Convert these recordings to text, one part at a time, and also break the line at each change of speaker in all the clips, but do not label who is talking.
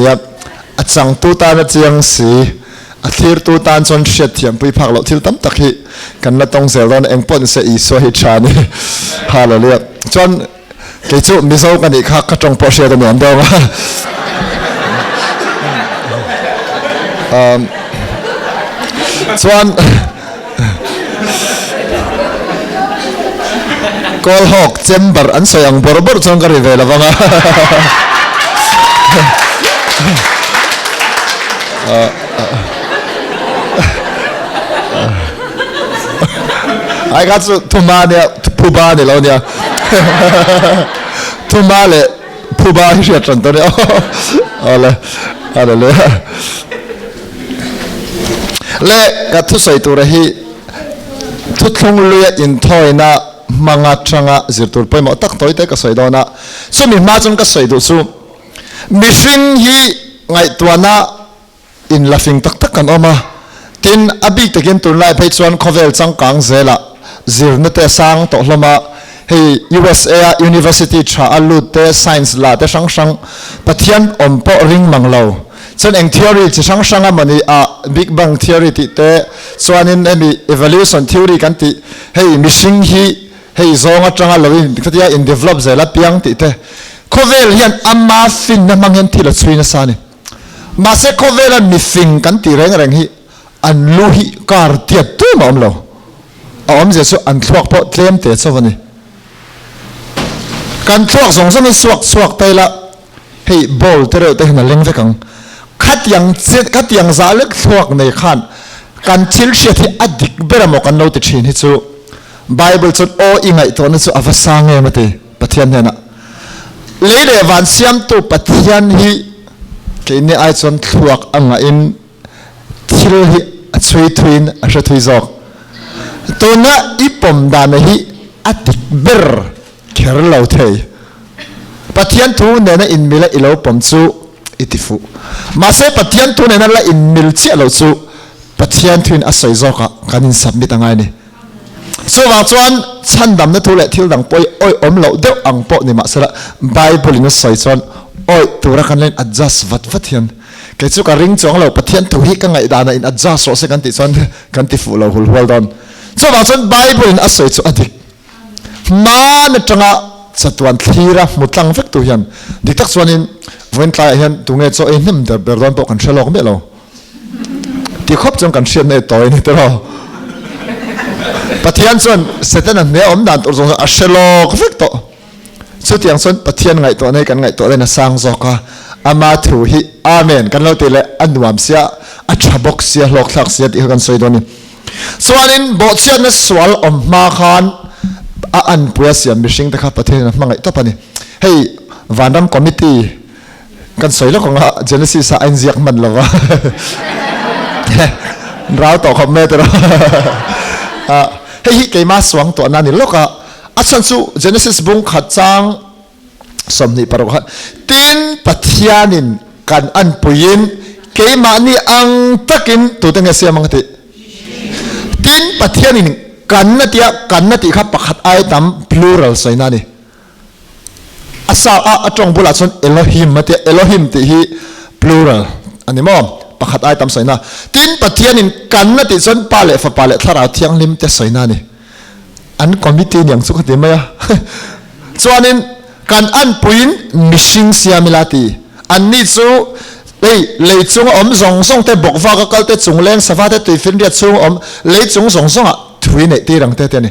Nia, a changtu tan a chiang si, a thlirtu tan chuan hriatthiampui phak loh thil tam tak hi kan la tawng zel dawn a, engpawh nise Isua hi tha a ni. Hallelujah. Chuan kei chu Mizo ka nih kha ka tawng pawh hriat a nuam deuh ang a. Um, chuan Kawlhawk chamber an sawi ang bawrh bawrh chuan ka ri ve lo vang a. Ai kha chu thuma nia phuba ni lo nia. Thuma leh phuba hi hriat hran tawh nia. Awle hallelujah. Le ka thusawi tura hi thuthlung luia inthawina hmanga tanga zir tur pawimawh tak tawi te ka sawi dawn a. Chumi hma chuan ka sawi duh chu mihring hi ngaihtuahna in la fing tak tak kan awm a, tin a bik takin tunlai phei chuan khawvel changkang zelah zirna te a sang tawh hlawm a, hei USA a university tha a lut te science la te hrang hrang Pathian awm pawh ring mang lo chuan eng theory chi hrang hrang a mawni a Big Bang theory tih te chuanin hemi evolution theory kan tih hei mihring hi hei zawng atanga lo in khatia in develop zel a piang tih te khawvel hian ama finna hmang hian thil a chhui nasa a ni. Mahse khawvela mifing kan tih reng reng hi an lu hi kar tiat tum a awm lo. A awmzia chu an thluak pawh tlem te chauh a ni. Kan thluak zawng zawng hi suak chhuak ta ila hei bowl te reuh te hian a leng vek ang. Khatiang khatiang zah lek thluak nei khan kan thil hriat hi a dik ber emaw kan lo ti thin hi chu Bible chuan aw i ngaihtuahna chu a va sang em a ti Pathian hnenah. Lei leh van siamtu Pathian hi keini ai chuan thluak a ngahin thil hi a chhui thuiin a hre thui zawk. Tuna i pawm dana hi a dik ber kher lo thei. Pathian thu nena inmila i lo pawm chu i ti fuh. Mahse Pathian thu nena la inmil chiah lo chu Pathian thuin a sawi zawkah kan in submit a ngai a ni. Chuvang chuan chhandamna thu leh thil dang pawh hi awih awm loh deuh ang pawh ni mahsela Bible in a sawi chuan awih tura kan la in adjust vat vat hian kei chu ka ring chuang lo Pathian thu hi ka ngaihdanah in adjust rawh se kan tih chuan kan ti fuh lo hul hual dawn. Chuvang chuan Bible in a sawi chu a dik. Hman atanga chatuan thlira hmu tlang vek tu hian dik tak chuanin vawiin tlaiah hian tunge chaw ei hnem der ber dawn pawh kan hre lawk miah lo. Ti khawp chuan kan hriatna i tawi ni tiraw. Pathian chuan Setana hne awm dan tur zawng a hre lawk vek tawh. Chutiang chuan Pathian ngaihtuahna hi kan ngaihtuah lain a sang zawk a, ama thu hi Amen kan lo tih leh a nuam sia, a tha bawk sia, hlawkthlak sia tih kha kan sawi dawn a ni. Chuanin bawhchhiatna sual awm hma khan a anpui a siam mihringte kha Pathianin a hmangaih tawp a ni. Hei Vanram Committee Kan sawi lawk ang a, Genesis ah a inziak hman lo va. Rau tawh khawp mai tiraw. Hei hi keima suang tuahna a ni lawk a, a chhan chu Genesis bung khat chang 26 khan tin Pathianin kan anpuiin keimahni ang takin tute nge siam ang a tih. Tin Pathianin kan a tia, kan a tih kha pakhat ai tam plural sawina a ni. A sa a a tawng bulah chuan Elohim a tia, Elohim tih hi plural a ni maw? Pakhat ai tam sawina. Tin, Pathianin kan a tih chuan Pa leh Fapa leh Thlarau Thianghlim te sawina a ni. An committee niang chu ka ti mai a. Chuanin kan anpuiin mihring siam ila ti. Anni chu hei lei chunga awm zawng zawng te, bawkvaka kal te, chungleng sava te, tuifinriat chhunga awm lei chung zawng zawngah thui neih tir ang te te a ni.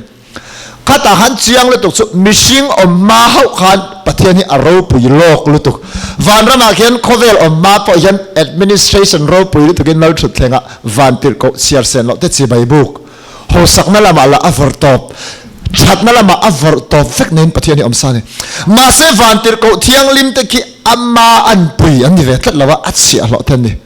Khatah khan chiang lutuk chu mihring awm hma hauh khan Pathian hi a ropui lawk lutuk. Vanramah khian khawvel awm hma pawh hian administration ropui lutukin malthut thlengah van tirhkoh chhiar sen loh te chibai buk. Hosakna lamah lah a vawrh tawp, thatna lamah a vawrh tawp vek neiin Pathian hi awm sa a ni. Mahse van tirhkoh thianghlim te khi ama anpui an ni ve tlat lo a, a chhiahhlawh te an ni.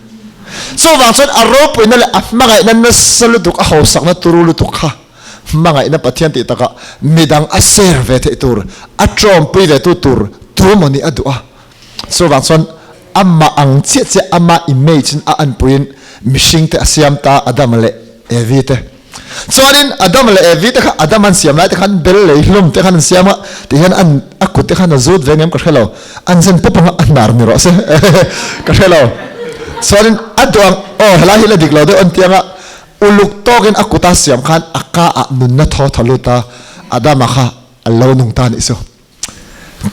Chuvang chuan a ropuina leh a hmangaihna nasa lutuk, a hosakna turu lutuk kha Hmangaihna Pathian tih takah midang a share ve theih tur, a tawmpui ve tu tur tu emaw nih a duh a. Chuvang chuan amah ang chiah chiah ama image in a anpuiin mihring te a siam ta Adama leh Evi te. Chuanin Adama leh Evi te kha Adam an siam lai te khan bel lei hlum te khan an siam a, ti hian an a kut te khan a zut ve ngem ka hre lo, an zen pawp anga a hnar ni rawh se ka hre lo. Chuanin a duh ang aw helai hi la dik lo deuh an ti anga uluk tawkin a kuta siam khan a ka ah nunna thaw thaw lut a, Adama kha a lo nung ta nih chu.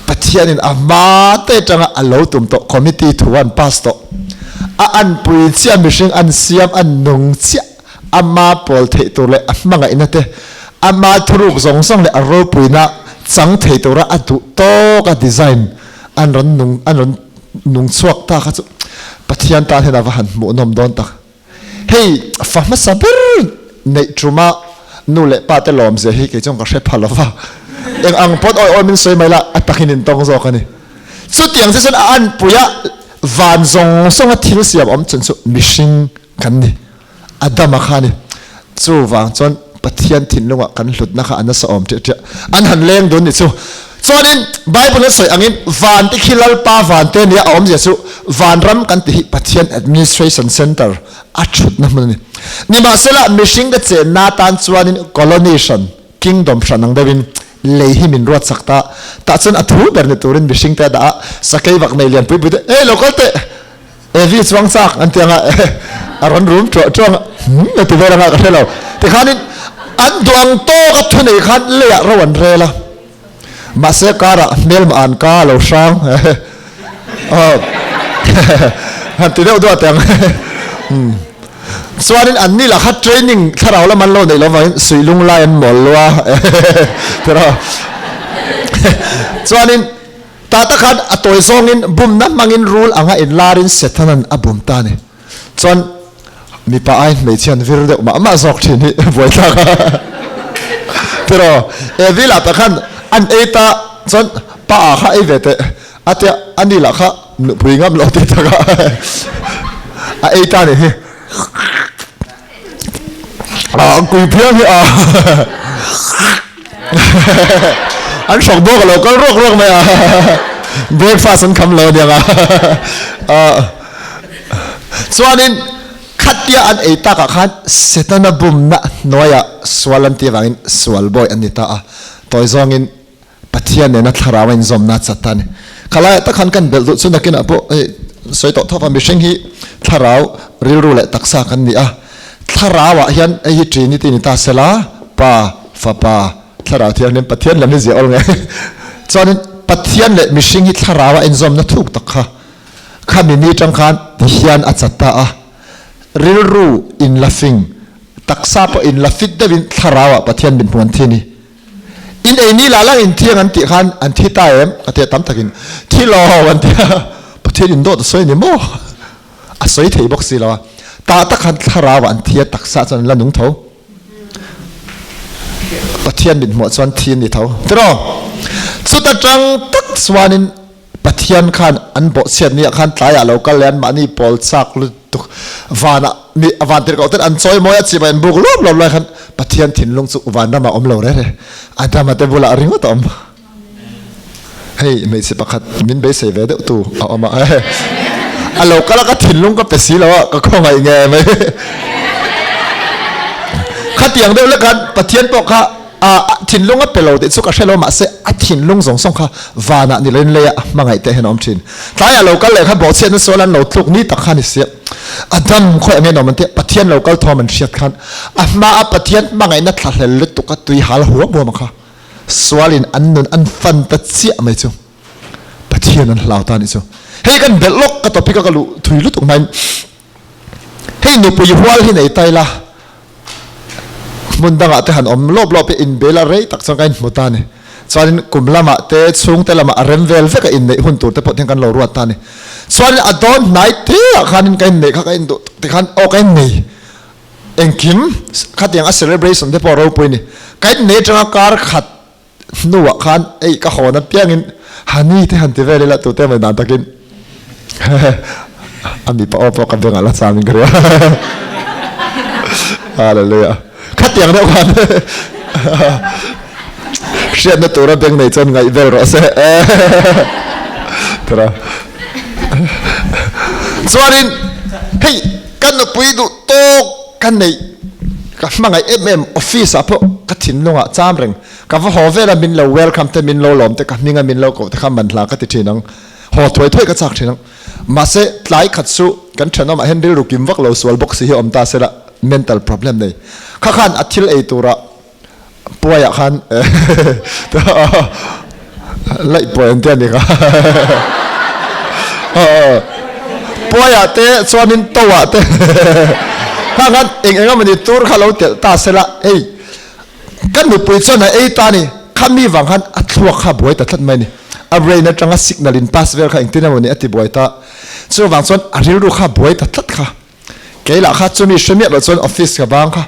Pathianin a hma te atanga a lo tum tawh committee thu an pass tawh. A anpui chiah mihring an siam an nung chiah ama pawl theih tur leh a hmangaihna te ama thuruk zawng zawng leh a ropuina chang thei tura a duh tawk a design an rawn nung an rawn nung chhuak ta kha chu Pathian tan hian a va han hmuhnawm dawn tak. Hei fa hmasa ber neih tuma nu leh pa te lawm zia hi kei chuan ka hre pha lova, eng ang pawn awi awi min sawi mai la a takin in tawng zawk a ni. Chutiang che chuan a anpuia van zawng zawnga thil siam awm chun chu mihring kan ni, Adama kha a ni. Chuvang chuan Pathian thinlungah kan hlutna kha a nasa awm ṭiah ṭiah. An han leng dun ni chu. Chuanin Bible a sawi angin van te khi Lalpa van te nia a awmzia chu vanram kan ti hi Pathian administration center a thutna hmun a ni. Nimahsela mihring te chenna atan chuanin colony hran, kingdom hran ang deuhin lei hi min ruat chak ta. Tah chuan a thu ber ni turin mihring te a dah a, sakei vak nei lian pui pui te, Hey lo kal teh! Evi chuang chak an ti anga a rawn rum ṭuah ṭuah anga hmm a ti vel anga ka hre lo. Tikhanin an duang tawk a thunei khan leiah ro an rel a, mahse karah hmelma an ka a lo hrang han ti deuh duah teh ang. Chuanin an ni lah kha training thlarau lam an lo neih loh vangin suihlung lai an mawl lo a tiraw. Chuanin Tah tak khan a tawi zawngin bumna hmangin rul anga inlarin Setanan a bum ta a ni. Chuan mipa ai hmeichhia an vir deuh mah mah zawk thin hi buaithlak a. Tiraw, Evi lah tak khan an ei ta chuan pa ah kha ei ve teh a tia a ni lah kha nupui ngam lo tih takah a ei ta a ni hi. A kui phiang hi a an hrawk bawk a lo kal rawk rawk mai a breakfast an kham lo aniang a chuanin khatia an ei takah khan setana bumna hnuaiah sual an tih avangin sual bawi an ni ta a tawi zawngin Pathian nena thlarau a inzawmna chat ta a ni. Khalaiah tak khan kan belh duh chu nakinah pawh hei sawi tawh thawk a, mihring hi thlarau rilru leh taksa kan ni a. Thlarauah hian hei hi Trinity ni ta sela, Pa, Fapa, Thlarau Thianghlim, Pathian lam hi zia awl nge. Chuanin Pathian leh mihring hi thlarau a inzawmna thuk tak kha khami ni tang khan tihian a chat ta a. Rilru inla fing, taksa pawh inla fit deuhin thlarauah Pathian min hmuan thin hi. In ei ni lah lang in thiang an tih khan an thi ta em? A ti a tam takin thi lo an ti a, Pathian in dawt a sawi ni maw? A sawi thei bawk si lo a, tah tak khan thlarau ah an thi a, taksa chuan an la nung tho. Pathian mithmuh chuan thi an ni tho. Tiraw? Chuta tang tak chuanin Pathian khan an bawhchhiat ni ah khan tlaiah lo kal le an mahni pawl chak lutuk vanah mi a van tirhkoh ten an chawimawi a chibai an buk luap luap lai khan Pathian thinlung chu vanram ah awm lo reh reh Adama te bulah ringawt a awm hei hmeichhe pakhat min beisei ve deuh tu a awm a a lo kal a ka thinlung ka pe si lo a ka khawngaih nge mai khatiang deuh lek khan Pathian pawh kha A thinlung a pe lo tih chu ka hre lo mahse a thinlung zawng zawng kha vanah ni loin leiah a hmangaih te hian a awm thin. Tlaiah lo kal leh kha bawhchhiatna sual an lo tluk ni tak kha a ni si. A dam khawi ang en awm an tia Pathian lo kal thawm an hriat khan a hmaa Pathian hmangaihna thlahlel lutuk a tui hal huam huam a kha sualin an nun an fan ta chiah mai chu Pathian an hlau ta a nih chu. Hei kan belh lawk ka topic a ka luh thui lutuk hmain Hei nupui hual hi nei ta ila, hmun dangah te han awm lawp lawp i inbel a rei tak chuan ka inhmu ta a ni. Chuanin kum lamah te chhungte lamah a rem vel vek a inneih hun tur te pawh hian kan lo ruat ta a ni. Chuanin a dawn hnai teah khanin ka inneih kha ka induh tak tikhan aw ka innei engkim khatiang a celebration te pawh ropui a ni. Ka innei atanga kar khat hnuah khan ei ka hawn apiangin Hani te han ti vel ila tute mai dan takin a mipa aw pawh ka bengah la cham in ka ria Hallelujah khatiang deuh khan hriatna tura beng nei chuan ngaih vel rawh se tara chuanin hei ka nupui duh tawk ka neih. Ka hmangaih em em office ah pawh ka thinlung ah cham reng. Ka va haw vel a min lo welcome te min lo lawm te ka hming a min lo koh te kha man hla ka ti thin ang. Haw thuai thuai ka chak thin ang. Mahse tlai khat chu kan thenawm ah hian rilru kim vak lo sual bawk si hi awm ta sela mental problem nei. Kha khan a thil ei tur ah Puai ah khan laih puai an tia ni kha. Puai ah te chuanin to ah te kha khan eng eng emawni tur kha lo telh ta sela hei kan nupui chuan a ei ta ni kha mi vang khan a thluak kha buai ta tlat mai ni. A brain atanga signal in pass vel kha engtin emawni a ti buai ta. Chuvang chuan a rilru kha buai ta tlat kha. Kei lah kha chumi hre miah loh chuan office ka bang kha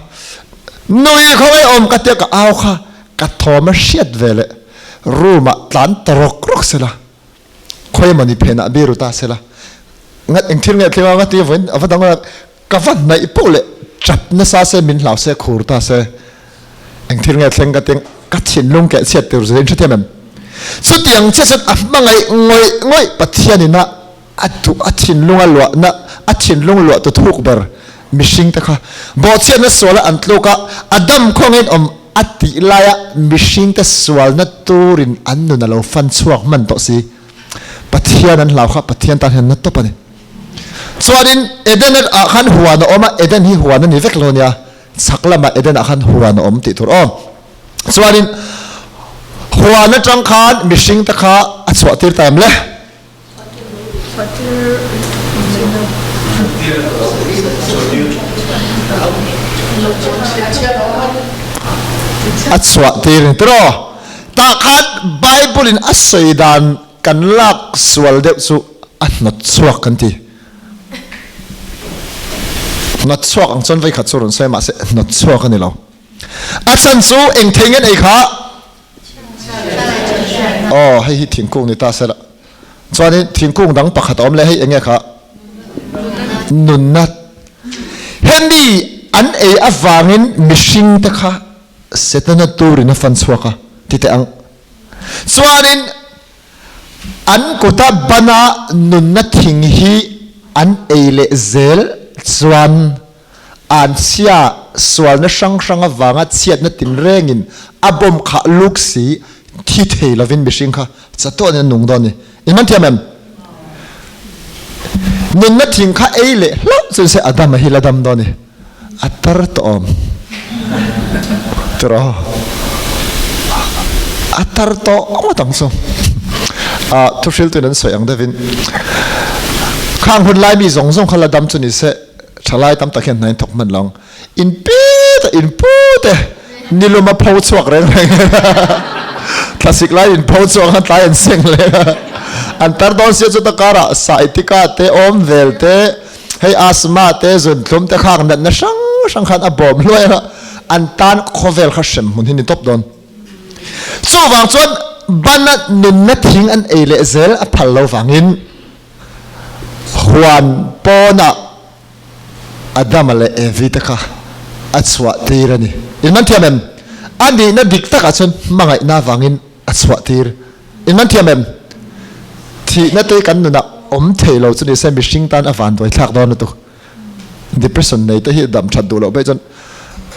nui khawngaih awm ka tia ka au kha ka thawm a hriat ve leh room ah tlan ta rawk rawk sela khawi emawni phen ah biru ta sela ngat eng thil nge thleng a nga ti vawiin a va dang a ka va hnaih poh leh tap nasa se min hlau se khur ta se eng thil nge thleng ka ti ka thinlung keh chhiat tur zir in hrethiam em chutiang chiah chuan a hmangaih ngawih ngawih Pathian in a A duh, a thinlung a luahna, a thinlung luah tu thuk ber mihring te kha bawhchhiatna suala an tluk a, a dam khawngin awm a tih laia mihring te sualna turin an nun a lo fan chhuak hman tawh si. Pathian an hlau kha Pathian tan hian na tawp a ni. Chuanin Eden ah khan huan a awm a, Eden hi huan a ni vek lo nia, chhak lamah Eden ah khan huan a awm tih tur aw. Chuanin huan atang khan mihring te kha a chhuah tir ta em le? A chhuah tir ni tiraw? Tah khan Bible in a sawi dan kan lak sual deuh chu a hnawt chhuak kan ti. Hnawt chhuak ang chuan vei khat chu rawn sawi mahse hnawt chhuak a ni lo. A chhan chu eng thei ngen ei kha? Aw hei hi thingkung ni ta sela. Chuanin thingkung dang pakhat a awm leh hei enge kha? Nunna. Hemi an ei avangin mihring te kha Setana turin a fan chhuak a ti teh ang. Chuanin an kuta bana nunna thing hi an ei leh zel chuan An chhia sualna hrang hrang avanga chhiatna tinrengin a bomb kha luk si thi thei lovin mihring kha chatuanin a nung dawn a ni. In man thiam em? Nunna thing kha ei leh hlauh chu se Adama hi la dam dawn a ni. A tar tawh awm. Tiraw? A tar tawh ngawt ang chu. Thuhriltuin an sawi ang deuhin khang hun lai mi zawng zawng kha la dam chu ni se Thalai tam tak hian hna in thawk hman lo. In pi te, in pu te nilum a pho chhuak reng reng. Thlasik lai in pho chhuak an tlai an seng leh a. An tar dawn sia chu ta karah saitika te, awm vel te, hei asthma te, zunthlum te khak natna hrang hrang khan a bawm hluai a. An tan khawvel kha hrem hmun hi ni tawp dawn. Chuvang chuan bana nunna thing an ei leh zel a phal lo vangin Huan pawnah Adama leh Evi te kha a chhuah tir a ni. In man thiam em? A nihna dik takah chuan hmangaihna avangin a chhuah tir. In man thiam em? Thihna te kan nunah awm thei lo chu ni se mihring tan a vanduai thlak dawn lutuk. Depression nei te hi dam that duh loh pawh chuan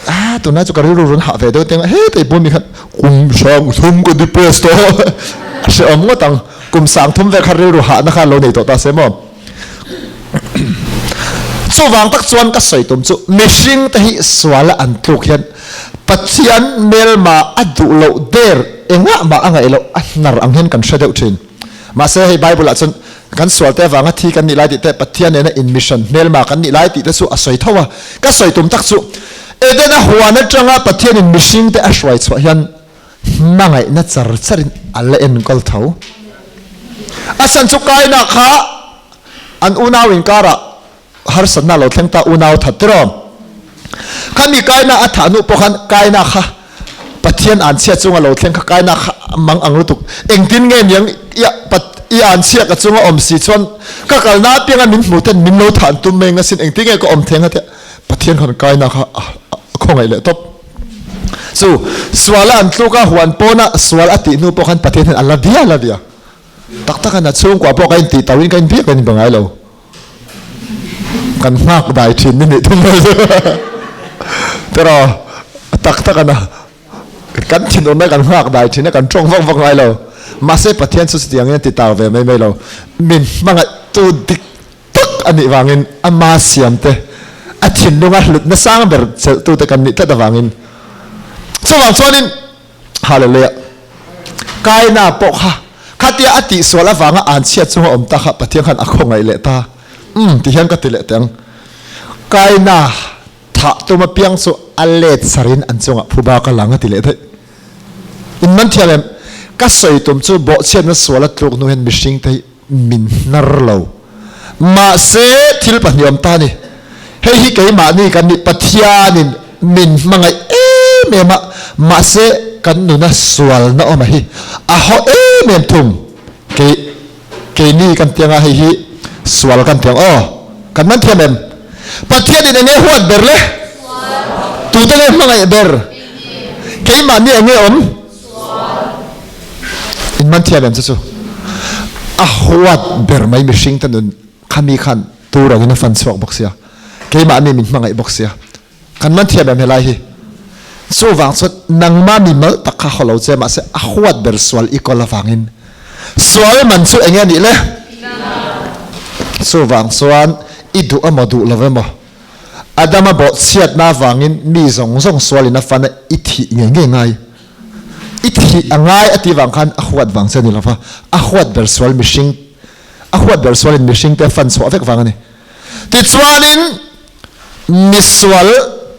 ah tunlai chu ka rilru rawn hah ve deuh teng a hetei pawh mi khan kum sang thum ka depress tawh a hrehawm ngawt ang kum sang thum vel kha rilru hahna kha lo nei tawh ta se maw chuvang tak chuan ka sawi tum chu mihring te hi suala an tluk hian Pathian hmelma a duh loh der engah mah a ngaih loh a hnar ang hian kan hre deuh thin. Mahse hei Bible ah chuan kan sual te avanga thi kan nih lai tih te, Pathian nena in mission hmelma kan nih lai tih te chu a sawi tho a. Ka sawi tum tak chu Edena huan atanga Pathian in mihring te a hruai chhuah hian hmangaihna char char in a la enkawl tho. A chhan chu Kaina kha an unau inkarah harsatna lo thleng ta unau that tiraw. Khami Kaina a thah hnu pawh khan Kaina kha Pathian an chhia chunga lo thleng kha Kaina kha mang ang lutuk. Engtin nge niang i an chhia ka chunga awm si chuan ka kalna apianga min hmu ten min lo thah an tum mai ang asin engtin nge ka awm theng a tia Pathian khan Kaina kha a khawngaih leh tawp. Chu suala an tluk a huan pawna sual a tih hnu pawh khan Pathian hian a la bia la bia. Tak tak a na chhungkua pawh ka intih tauhin ka inbiak ka inbe ngai lo. Kan nghak dai thin ni nih thung mai chu. Tiraw? A tak tak a na. Kan thinurna kan nghak dai thin a, kan tawng vak vak ngai lo. Mahse Pathian chu chutiangin a ti tau ve mai mai lo. Min hmangaihtu dik tak a nih vangin ama siamte a thinlunga hlutna sang ber chelhtute kan nih tlat avangin. Chuvang chuanin Hallelujah! Kaina pawh kha khatia a tihsual avanga an chhiat chunga awm ta kha Pathian khan a khawngaih leh ta. Umm tihian ka ti leh teh ang. Kaina thah tum apiang chu a let sarin an chungah phuba ka lang a ti leh daih. In man thiam em? Ka sawi tum chu bawhchhiatna sual a tluk hnu hian mihring te hi min hnar lo. Mahse thil pahniawm ta ni. Hei hi keimahni kan nih Pathianin min hmangaih em em a, mahse kan nuna sualna awm a hi a haw em em thung. Kei keini kan tiang a, hei hi sual kan tiang aw. Kan man thiam em? Pathianin enge huat ber le? Tute nge hmangaih ber? Keimahni enge awm? In man thiam em chu chu a huat ber mai mihring te nun khami khan tur angin a fan chhuak bawk sia keimahni min hmangaih bawk sia kan man thiam em helai hi chuvang chuan nangma mi mal tak kha holo che mahse a huat ber sual i kawl avangin sual man chu enge nih le chuvang chuan i duh emaw duh lo emaw Adama bawhchhiatna avangin mi zawng zawng sualin a fan a, i thih ngei ngei ngai. I thih a ngai a tih vang khan a huat vang che a ni lo va, a huat ber sual mihring, a huat ber sualin mihringte a fan chhuah vek vang a ni. Tichuanin misual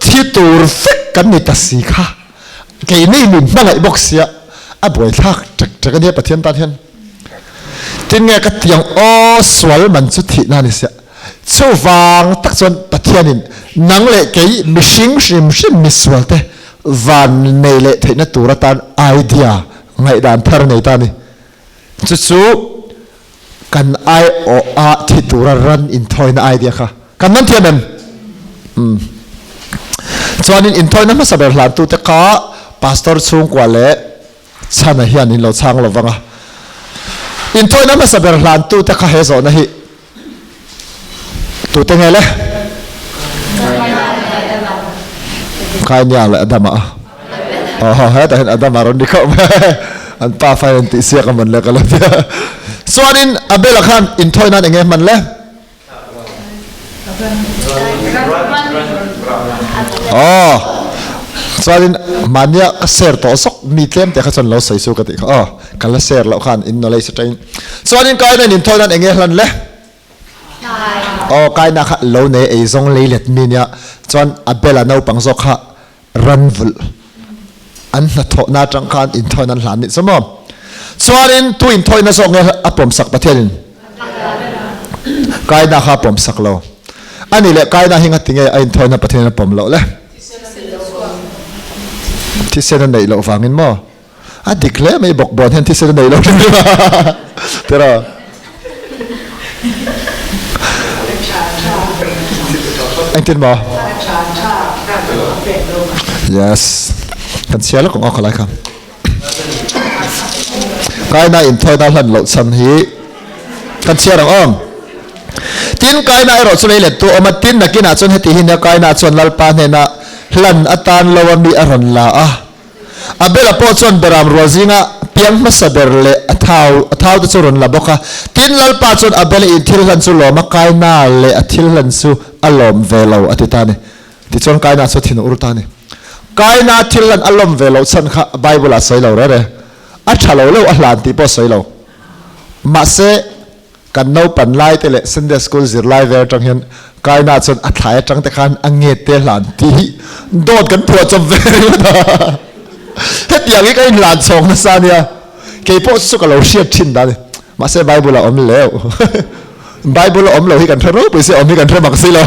thi tur vek kan ni ta si kha, keini min hmangaih bawk sia, a buaithlak ṭek ṭek a nia Pathian tan hian. Tinge ka tiang aw sual man chu thihna a ni sia. Chuvang tak chuan Pathianin nang leh kei mihring hrim hrim misualte van nei leh theihna tur atan idea ngaihdan thar nei ta a ni. Chu chu kan aiawha thi tura ran inthawina idea kha kan man thiam em? Umm. Chuanin inthawina hmasa ber hlantute kha pastor chhungkua leh Chhana hian in lo chhang lo vang a. Inthawina hmasa ber hlantute kha he zawhna hi Tute nge le? Kainia leh Adama a. Oh, hetah hian Adama rawn ni khawp mai. An pa fa hian tih siak a man le ka lo tia. Chuanin Abela khan inthawi nan enge hman le? Oh, chuanin mahnia ka share tawh zawk mi tlem te kha chuan lo sawi chu ka tih kha. Oh, ka la share loh khan in knowledge atangin. Chuanin Kaina in inthawi nan enge hlan le? Aw kaina kha lo nei ei zawng lei let mi nia chuan Abel-a naupang zawk kha ran vulh an hnathawhna atang khan inthawina an hlan nih chu maw. Chuanin tu inthawina zawk nge a pawmsak Pathianin? Kaina kha a pawmsak lo. Ani leh Kaina hi ngati nge a inthawina Pathianin a pawm loh le? Thisen a neih loh vangin maw? A dik hle mai bawk bawn hian thisen a nei lo hrim hrim a tiraw. Engtin maw? Yes. Kan chhiar lawk ang aw khalai kha. Kaina inthawina hlan loh chhan hi kan chhiar ang aw. Tin Kaina erawh chu lei let tu awm a, tin nakinah chuan heti hi nia Kaina chuan Lalpa hnenah hlan atan lo a mi a rawn la a. Abel-a pawh chuan Beram rual zinga piang hmasa ber leh a thau a thau te chu rawn la bawk a. Tin, Lalpa chuan Abel-a in thil hlan chu lawm a, Kaina leh a thil hlan chu a lawm ve lo a ti ta a ni. Tichuan Kaina chu a thin a ur ta a ni. Kaina thil hlan a lawm ve loh chhan kha Bible-ah sawi lo rere. A tha lo lo a hlan tih pawh sawi lo. Mahse, Kan naupan lai te leh Sunday school zirlai vel atang hian Kaina chuan a thlai atang te khan a nge te hlan tih hi dawt kan phuah chawp ve ringawt a. Hetiang hi ka inhlan chhawng nasa a nia. Kei pawh chu ka lo hriat thin dan a ni. Mahse Bible a awm leu. Bible a awm lo hi kan hre ropui si, awm hi kan hre mak si lo.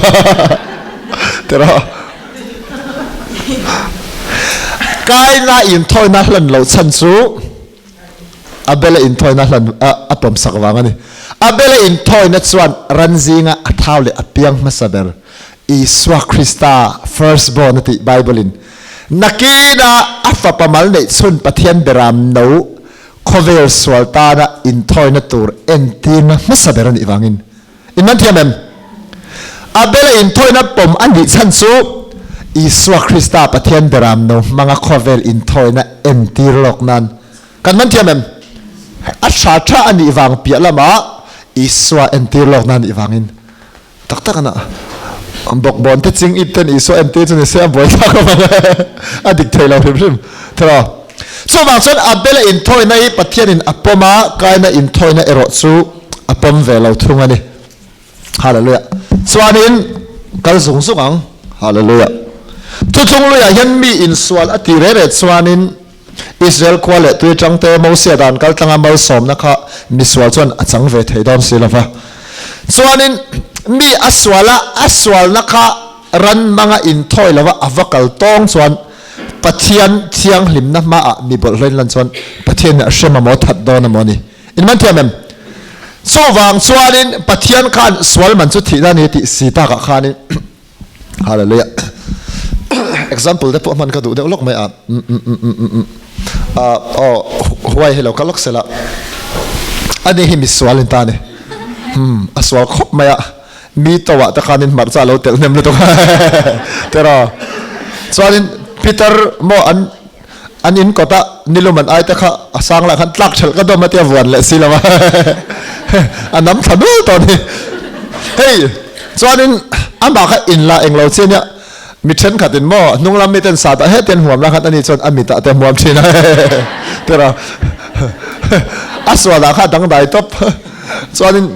Tiraw? Kaina inthawina hlan loh chhan chu Abel-a inthawina hlan a pawmsak vang a ni. Abel-a inthawina chuan ran zinga a thau leh a piang hmasa ber, Isua Krista first born a tih Bible-in nakina a fapa mal neih chhun Pathian beram no khawvel sual tana inthawina tur entirna hmasa ber a nih vangin. In man thiam em? Abel-a inthawina pawm a nih chhan chu Isua Krista Pathian beram no hmanga khawvel inthawina entir lawk nan kan man thiam em? A tha tha a nih vang piah lamah Isua entir lawk nan nih vangin tak tak ana bawkbawn te ching ip ten Isua entir chu ni se a buaithlak awm ang a dik thei lo hrim hrim thero. Chuvang chuan Abela inthawina hi Pathianin a pawm a, Kaina inthawina erawh chu a pawm ve lo thung a ni. Hallelujah. Chuanin kal zung zung ang. Hallelujah. Thuthlung luiah hian mi insual a ti re re chuanin Israel khua leh tui atangte Mosia dan kal tlanga malsawmna kha misual chuan a chang ve thei dawn si lova. Chuanin mi a sual a, a sualna kha ran manga inthawi lova a va kal tawng chuan Pathian thianghlimna hmaah mi bawlhhlawin lan chuan Pathianin a hrem amaw that dawn amaw ni. In man thiam em? Chuvang chuanin Pathian khan sual man chu thihna a ni tih si takah khanin Hallelujah. Example te pawh hman ka duh deuh lawk mai a. Aw huai hi lo ka lawk sela. Ani hi misual in ta ni. A sual khawp mai a. Mi to ah te khanin hmarcha lo telh hnem lutuk a. Tiraw? Chuanin Peter maw an An in kawt a nilum an ai te kha a sang lah khan tlak ṭhelh ka dawm a tia vuan leh si lo a a nam thla dul tawh a ni. Hei chuanin amah kha in la englo chi ania mi thenkhat in maw hnung lam mi ten sat ah hetian huam lah khan ani chuan a mit ah te hmuam thin a tira a sual ah kha a dangdai tawp chuanin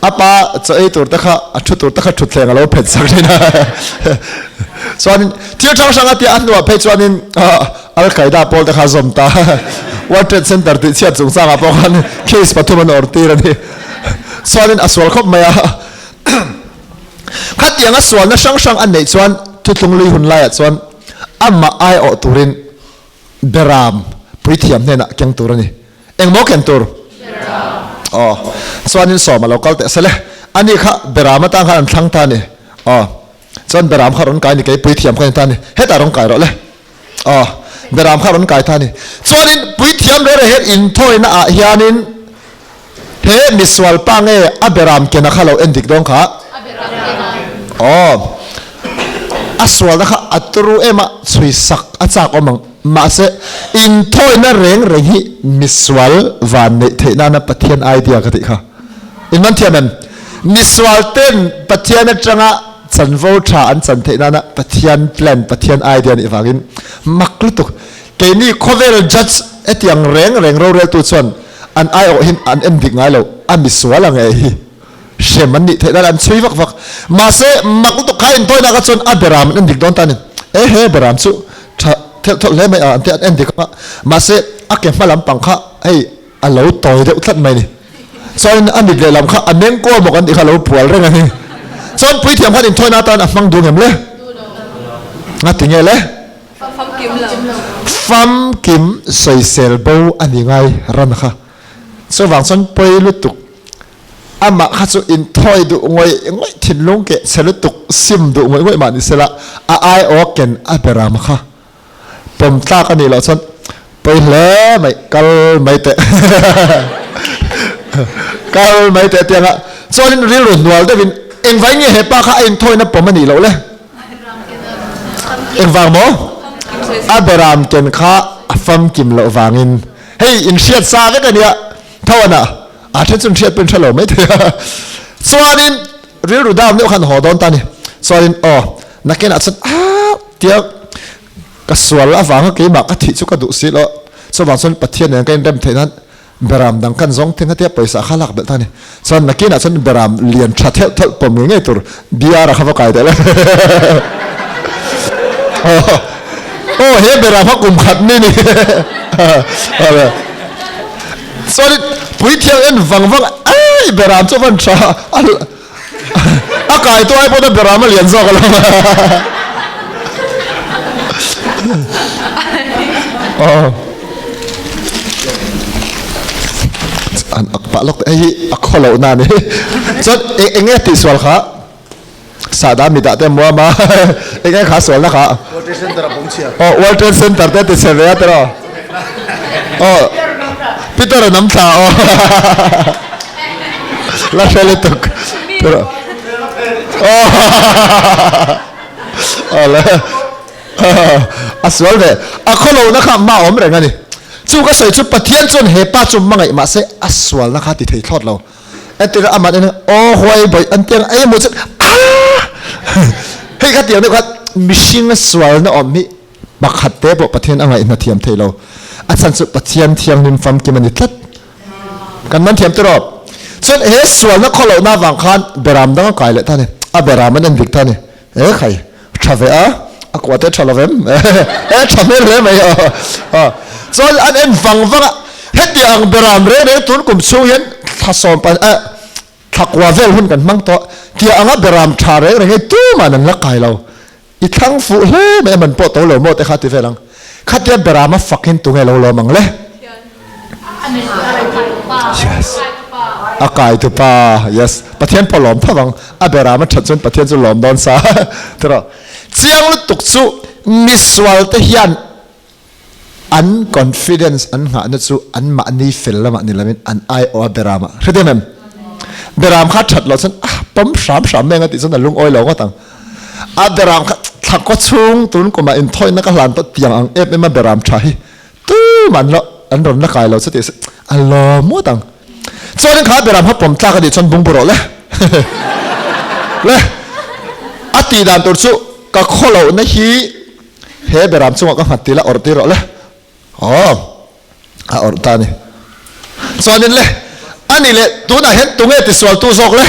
A pa chaw ei tur te kha a thu tur te kha thutthleng a lo phet sak thin a. Chuanin thil hrang hrang a tia a hnuah phei chuanin Al Qaeda pawl te kha a zawm ta. World Trade Center tih chhiat chungchangah pawh khan case pathum an awr tir a ni. Chuanin a sual khawp mai a. Khatianga sualna hrang hrang a neih chuan thuthlung lui hun laiah chuan amah aiawh turin Beram puithiam hnenah keng tur a ni. Engmaw ken tur? Aw, chuanin sawm a lo kal teh sele. Ani kha Beram atang khan an thlang ta a ni. Aw, chuan Beram kha rawn kai ni, kei puithiam kha ni ta a ni. Hetah rawn kai rawh le. Aw, Beram kha rawn kai ta a ni. Chuanin puithiam reh reh hian inthawina ah hianin he misual pa nge a Beram kena kha lo en dik dawn kha? Aw, a sualna kha a turu em a, chhui sak a chak awm ang. Mahse, inthawina reng reng hi misual van neih theih nana Pathian idea ka tih kha. In man thiam em? Misual ten Pathian atanga chanvo tha an chan theih nana Pathian plan, Pathian idea nih vangin mak lutuk. Keini khawvel judge hetiang reng reng roreltu chuan an aiawh hin an en dik ngai lo, a misual ang e hi. Hrem an nih theih nan an chhui vak vak. Mahse, mak lutuk kha intawinak ah chuan a beram an en dik dawn ta a ni. E he beram chu tha thelh thawlh hle mai a an ti a, an en dik a. Mahse, a ke hma lampang kha hei a lo tawi deuh tlat mai a ni. Chuanin a mit lehlam kha a meng kual bawk an tih kha a lo pual reng a ni. Chuan puithiam khan inthawina atan a hmang duh ngem le? Nga ti nge le? Famkim sawisel bo a ni ngai ran kha. Chuvang chuan pawi lutuk Amah kha chu inthawi duh ngawih ngawih thinlung keh chhe lutuk sim duh ngawih ngawih mah ni sela a aiawh ken a beram kha pawm tlak a nih loh chuan pawi hle mai kal mai teh kal mai teh tianga chuanin rilru hnual deuhin engvai nge hepa kha a inthawina pawm a nih loh le engvang maw a beram ken kha a famkim loh vangin hei inhriat sa vek a nia tho ana A then chun hriat pawhin hre lo mai thei a. Chuanin rilru dam deuh khan haw dawn ta a ni. Chuanin aw nakinah chuan ah tia ka sual avanga keimah ka thih chu ka duh si lo. Chuvang chuan Pathian nen ka inrem theih nan beram dang kan zawng thing a tia pawisa kha lak belh ta a ni. Chuan nakinah chuan beram lian tha theuh theuh pawm ngei ngei tur BR a kha va kai teh le. Aw he beram kha kum khat ni ni. Sorry, puithiam en vang vang ai beram chu van tha a kai tu ai pawh beram a lian zawk alawm. Oh. An ak pah lok hei hi a khawlo na ni. Chuan enge tih sual kha? Sahdah midah te muam a enge kha sualna kha
World Trade Center a bawm chhia.
Oh World Trade Center te ti chhe ve a tiraw Oh Peter a nam thla aw la hre lutuk tiraw Oh. Awle. A sual ve. A khawlohna kha mah awm reng a ni. Chu ka sawi chu Pathian chuan he pa chu hmangaih mahse a sualna kha ti thei thlawt lo. Entir a amah en aw huai bawih an tiang ei emaw chuan aah hei kha tiang deuh kha mihring a sualna awm hi pakhat te pawh Pathian a ngaihna thiam thei lo. A chhan chu Pathian thianghlim famkim a ni tlat. Kan man thiam tiraw? Chuan he sualna khawlohna avang khan beram dang a kai leh ta a ni. A beram an en dik ta a ni. E khai, tha ve a, a kuah te tha lo vem. E tha hmel hle mai aw. Chuan an en vang vang a, hetiang beram reng reng tun kum chhung hian thla sawm pan eh thla kua vel hun kan hmang tawh. Tia anga beram tha reng reng hi tuman an la kai lo. I thlang fuh hle mai a man pawh to lo maw te kha ti vel ang. Khatia beram a fak hin tunge lo lawm ang le? Yes. A kai tu pa. Yes. Pathian pawh lawm tho ang. A beram a that chuan Pathian chu lawm dawn sa. Tiraw. Chiang lutuk chu misual te hian an confidence an nghahna chu an mahni fel lamah ni lovin an aiawh a beram ah hrethiam em? Beram kha that loh chuan ah pawm hram hram mai anga tih chuan a lungawi lo ngawt ang. A beram kha thla kaw chhung tun kumah inthawina ka hlan pawh tiang ang em em a beram tha hi tumah an lo an rawn la kai lo chu tih a lawm ngawt ang. Chuanin kha beram kha pawm tlak a nih chuan bungbu rawh le le a tih dan tur chu ka khawlohna hi He beram chungah ka nghat ti la awrh tir rawh le. Aw, a awrh ta a ni. Chuanin le, a ni le, tunah hian tunge tisualtu zawk le?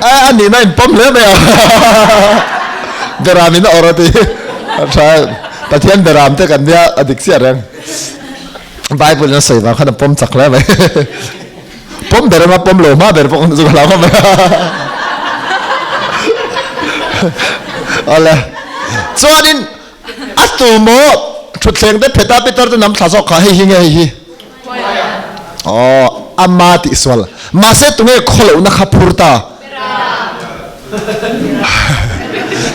A nihna in pawm hle mai a. Beram in a awrh a ti. A tha e. Pathian beram te kan nia a dik chiah reng. Bible in a sawi vang khan a pawm chak hle mai. Pawm ber emaw pawm lo hma ber pawh chu ka hlau ngam mai. Awle. Chuanin a tu maw thutthleng te pheta Peter te nam thla zawk kha hei hi nge hei hi? Aw, ama tih sual. Mahse tunge khawlohna kha phur ta?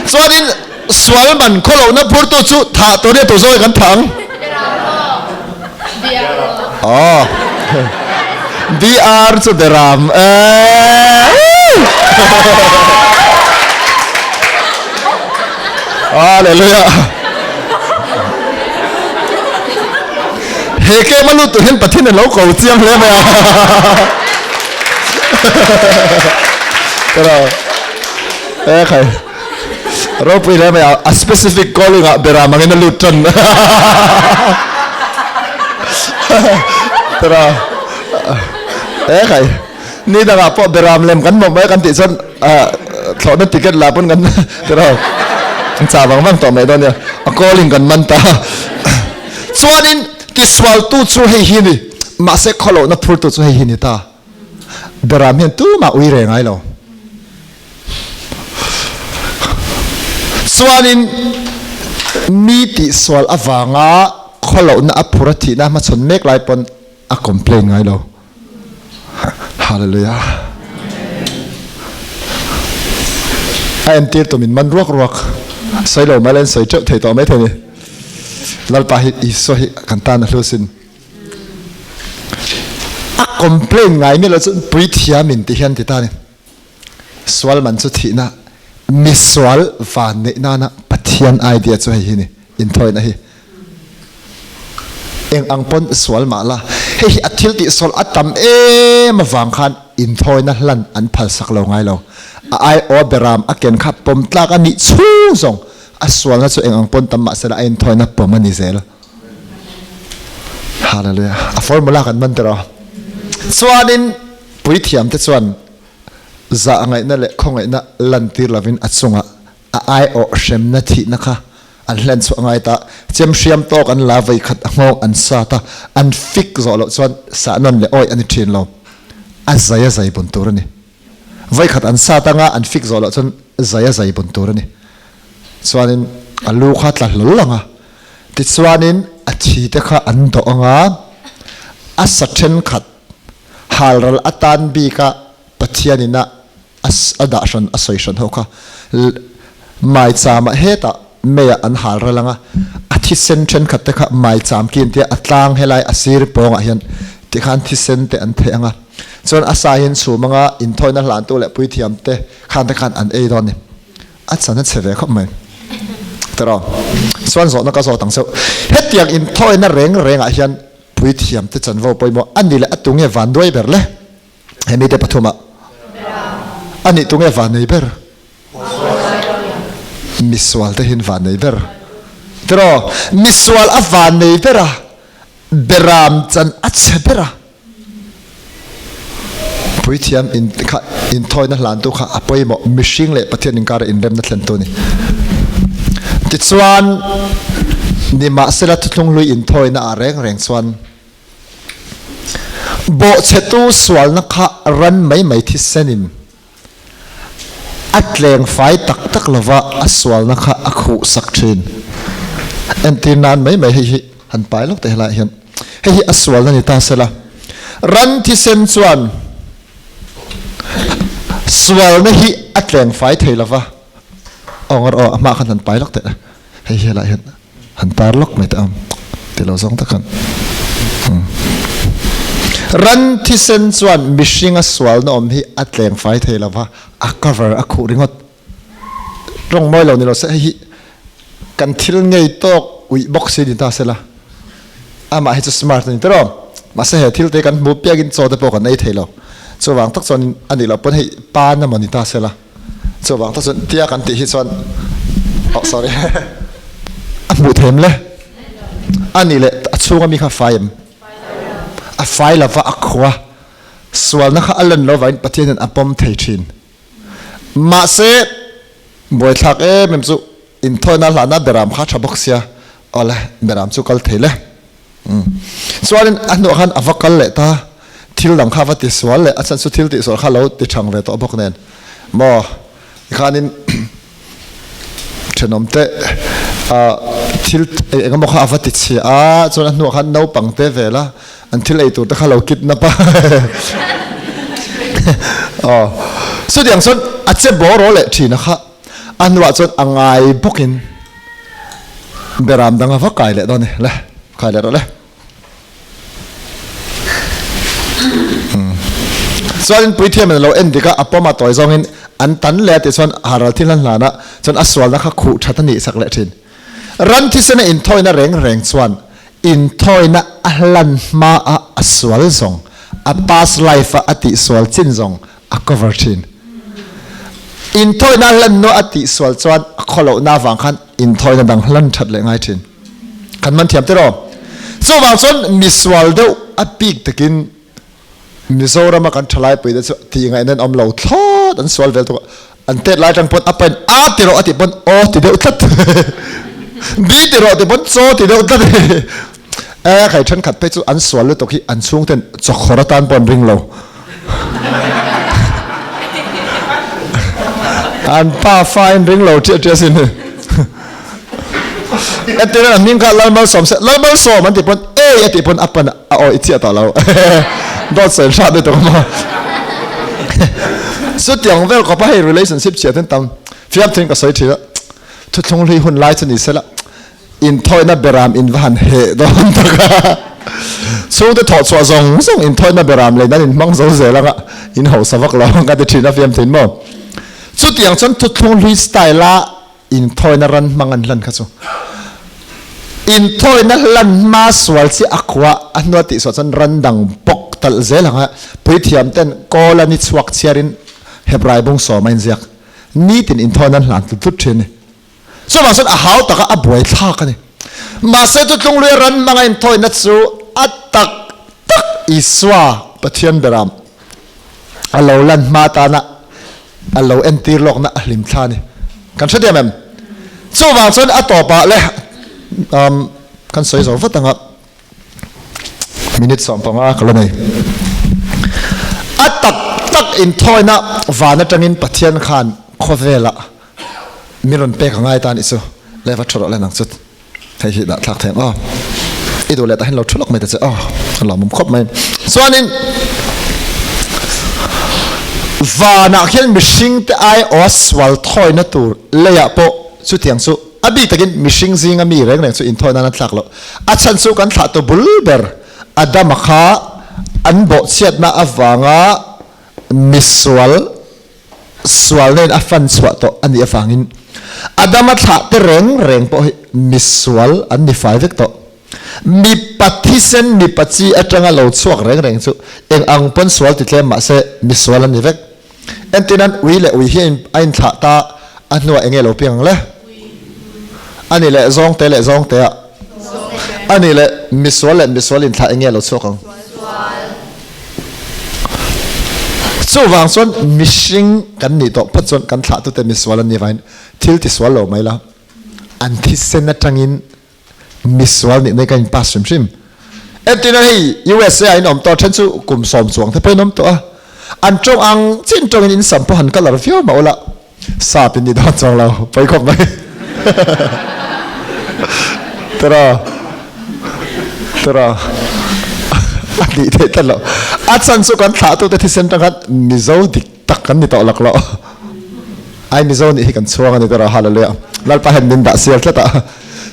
Chuanin sual man khawlohna phurtu chu thah tur nia tu zawi kan thah ang. Aw. BR chu beram. Hallelujah. He ke malu tu hian Pathian lo ko chiang hle mai a. Pero e khai ropui hle mai a a specific calling ah beram angin a lut tan. Pero e khai ni dangah pawh beram lem kan mawm mai kan tih chuan thlawhna ticket la pawn kan pero cha vang vang tawh mai dawn nia a calling kan man ta. Chuanin tisualtu chu hei hi ni mahse khawlohna phurtu chu hei hi ni ta. Beram hian tumah ui reng ai lo. Chuanin mi tihsual avanga khawlohna a phur a thihna hmachhawn mek lai pawn a complain ngai lo. Hallelujah. A entir tu min man ruak ruak. Sawi lo mai la in sawi teuh thei tawh mai thei ni. Lalpa hi Isua hi kan tan a hlu sin. A complain ngai mi lo chu puithiam in ti hian ti ta ni. Sual man chu thihna misual van neih nana Pathian idea chu hei hi ni inthawina hi. Eng ang pawn sual mah la hei hi a thil tih sual a tam em avang khan inthawina hlan an phal sak lo ngai lo. A ai aw beram a ken kha pawm tlak a nih chhung zawng a sualna chu eng ang pawn tam mah sela a inthawina pawm a ni zel. Hallelujah. A formula kan man tiraw. Chuanin puithiam te chuan zah ngaihna leh khawngaihna lantir lovin a chungah a aiawh hremna thihna kha an hlen chhuah ngai ta. Chem hriam tawk an la vei khat a nghawng an sat a, an fik zawh loh chuan sah nawn leh awih a ni thin lo. A zai a zai bun tur a ni. Vei khat an sat anga an fik zawh loh chuan zai a zai bun tur a ni. Chuanin a lu kha tla hlawl ang a, tichuanin a thi te kha an dawh ang a, a sa thenkhat halral atan bika Pathianin a a dah hran a sawi hran ho kha maicham ah hetah meiah an halral ang a, a thisen thenkhat te kha maicham kin tia a tlang helai a sir pawngah hian. Tikhan thisen te an theh anga, chuan a sa hi an chhum anga, inthawina hlantu leh puithiam te khan te khan an ei dawn a ni. A chan a chhe ve khawp mai. Tiraw? Chuan zawhna ka zawt ang chauh. Hetiang inthawina reng rengah hian puithiam te chanvo pawimawh a ni leh a tunge van duai ber le? He mite pathumah a nih tunge van nei ber? Misual te hian van nei ber. Tiraw? Misual a van nei ber a, beram chan a chhe ber a. Puithiam in kha inthawina hlantu kha a pawimawh mihring leh Pathian inkara inremna thlentu a ni. Tichuan, nimahsela thuthlung hlui inthawina ah reng reng chuan bawhchhetu sualna kha ran mai mai thisenin A tleng fai tak tak lova a sualna kha a khuh sak thin. Entir nan mai mai hei hi han pai lawk teh helaiah hian hei hi a sualna ni ta sela. Ran thisen chuan sualna hi a tleng fai thei lova. Aw ngar aw a hma khan han pai lawk teh hei hi helaiah hian. Han tar lawk mai teh ang ti lo zawng tak khan. Ran thisen chuan mihringa sualna awm hi a tleng fai thei lo va, a cover a khuh ringawt. Tawng mawi lo ni lo se hei hi kan thil ngei tawk uih bawk si ni ta sela. Amah hi chu smart a ni tiraw. Mahse he thil te kan hmu piakin chaw te pawh kan ei thei lo. Chuvang tak chuan a nih loh pawn hei pan emaw ni ta sela. Chuvang tak chuan tia kan tih hi chuan oh sorry a hmuh them le a nih leh a chhunga mi kha fai em a fai lova a khua sualna kha a lan lo vangin Pathian hian a pawm thei thin mahse buaithlak em em chu inthawina hlahna beram kha tha bawk sia awle beram chu kal thei le Chuanin a hnuah khan a va kal leh ta, thil dang kha a va tisual leh, a chhan chu thil tihsual kha lo ti thang ve tawh bawk nen maw tikhanin thenawm te thil eng emaw kha a va ti chhia a, chuan a hnuah khan naupang te vel a an thil ei tur te kha lo kidnap a aw chutiang chuan a che bawraw leh thin a kha a hnuah chuan a ngai bawkin. Beram dang a va kai leh dawn ni le, kai leh rawh le. Chuanin puithiam in a lo en dik a, a pawm a tawi zawngin an tan leh a tih chuan haral thil an hlan a, chuan a sualna kha khuh that a nih sak leh thin. Ran thisena inthawina reng reng chuan inthawina a hlan hma a a sual zawng, a past life a a tihsual chin zawng a cover thin. Inthawina hlan nu a tihsual chuan a khawlohna avang khan inthawina dang hlan that leh ngai thin. Kan man thiam tiraw? Chuvang chuan misual deuh a bik takin Mizorama kan thalai pui te chu tih ngaihna an awm lo thlawt an sual vel tuk an tet lai tang pawn a pain a ti rawh a tih pawn aw ti deuh tlat B ti rawh ti pawn chaw ti deuh tlat e khai thenkhat phei chu an sual lutuk hi an chhungten chawkhawr atan pawh an ring lo. An pa fa in ring lo ṭiah ṭiah sin hi. Entirna an hming kha Lalmalsawm se Lalmalsawm an tih pawn ei a tih pawn a pan a awi chiah tawh lo. Dawt sawi hrat lutuk a maw. Chutiang vel khawpa hei relationship chhiat in tam fiam thin ka sawi thin a. Thuthlung hlui hun lai chu ni sela inthawina beram in va han heh dawn tak a. Chhungte thawh chhuah zawng zawng inthawina beram lei nan in hmang zo zel anga in hausa vak lo ang ka ti thin a fiam thin maw. Chutiang chuan thuthlung hlui style a inthawina ran hmang an hlan kha chu inthawina hlan hma sual chi a khua a hnua tih suah chuan ran dang bawk talh zel anga puithiam ten kawl a ni chhuak chhiarin Hebrai bung sawm a inziak nitin inthawina an hlan tlut tlut thin a ni. Chuvang chuan a hau taka a buai thlak a ni. Mahse Thutlungluia ran hmanga inthawina chu a tak tak Isua Pathian beram a lo lan hma tana a lo entir lawkna a hlim thla a ni. Kan hrethiam em? Chuvang chuan a tawpah le kan sawi zo vat anga minute 15 ka la nei. A tak tak inthawina van atangin Pathian khan khawvelah Min rawn pek a ngai ta anih chu le va thu rawh le nang chu hei hi dah thlak thei ang aw i duh leh tah hian lo thu lawk mai ta che aw a lawmawm khawp mai chuanin vanah khian mihring te ai aw sual thawina tur leiah pawh chutiang chu a bik takin mihring zinga mi reng reng chu inthawi nan a thlak loh a chhan chu kan thlah tu bul ber Adama kha An bawhchhiatna avanga misual sual nen a fan chhuah tawh a nih avangin Adama thlah te reng reng pawh hi misual an ni fai vek tawh. Mipa thisen mipa chi atanga lo chhuak reng reng chu eng ang pawn sual ti tlem mahse misual an ni vek. Entirnan ui leh ui hi a inthlah ta a hnuah enge lo piang ang le? A nih leh zawngte leh zawngte ah. A nih leh misual leh misual inthlah enge lo chhuak ang? Chuvang chuan mihring kan nih tawh phawt chuan kan thlahtute misual an nih vangin thil tisual lo mai la, an thisen atangin misual nih nei kan in pass hrim hrim. Entirna hei USA ah in awm tawh then chu kum sawm chuang te pawh in awm tawh a, an tawng ang chin tawngin in sam pawh han colour viau mah ula sap in ni dawn chuang lo pawi khawp mai. Tara tara a nih theih tlat lo. A chhan chu kan thlahtute thisen tang khan Mizo dik tak kan ni tawh lak lo. Ai Mizo nih hi kan chhuang a ni tawh hallelujah. Lalpa hian min dah sial tlat a.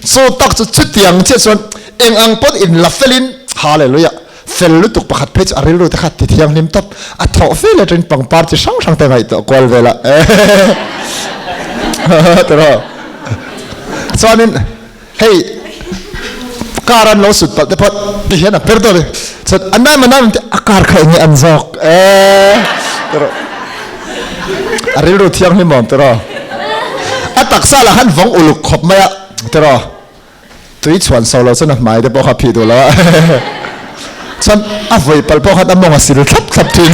Chu tak chu chutiang chiah chuan eng ang pawn in la felin hallelujah. Fel lutuk pakhat phei chu a rilru te kha ti thianghlim tawp. A thawh fe leh ṭin pangpar chi hrang hrang te ngaihtuah kual vel a. Tawh. Chuanin Hei car an lo sut palh te pawh ti hian a per dawt a chuan a nam a nam te a car kha enge an zawk ee tiraw a rilru thianghlim awm tiraw a taksa lah khan vawng uluk khawp mai a tiraw tui chhuan so lo chuan a hmai te pawh kha phih duh lo a chuan a vawi palh pawh khan a mawng a sil thlap thlap thin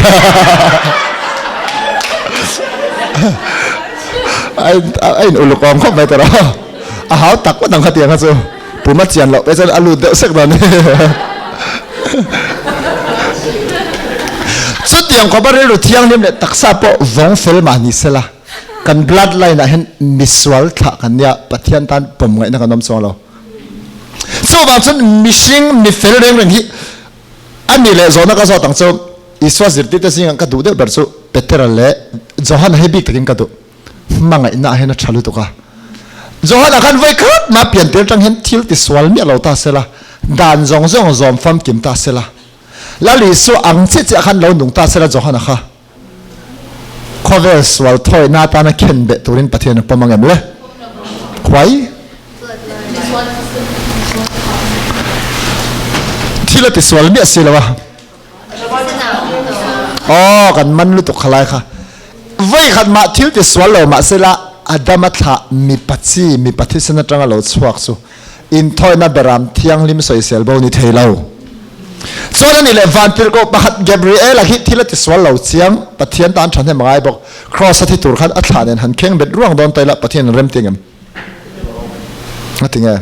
a a in uluk awm khawp mai tiraw. A hau tak ngawt ang khatiang kha chu pum a chian loh peh chuan a lut deuh sek dawn ni. Chutiang khawpa rilru thianghlim leh taksa pawh vawng fel mah ni sela kan blood line ah hian misual thlah kan nia Pathian tan pawm ngaihna kan awm chuang lo. Chuvang chuan mihring mi fel reng reng hi a ni leh zawhna ka zawt ang chu Isua zirtirte zingah ka duh deuh ber chu Petera leh Johana hi bik takin ka duh. Hmangaihna ah hian a tha lutuk a. Johana khan vawi khat mah pian tir atang hian thil ti sual miah lo ta sela, dan zawng zawng zawm famkim ta sela, Lal Isua ang chiah chiah khan lo nung ta sela Johana kha khawvel sual thawihna atana khen beh turin Pathian a pawm ang em le? Khuai? Thil a ti sual miah si lo a. Aw kan man lutuk khalai kha. Voi khat mah thil ti sual lo mah sela Adama thlah mipa chi mipa thisen atanga lo chhuak chu inthawina beram thianghlim sawisel bo ni thei lo. Chuan ani leh vantirhkoh pakhat Gabriel-a hi thil a ti sual lo chiang Pathian tan thahnem a ngai bawk. Kraws a thi tur khan a thlah nen han kheng bet ruang dawn taila Pathian an rem ti ngem? Nga ti nge?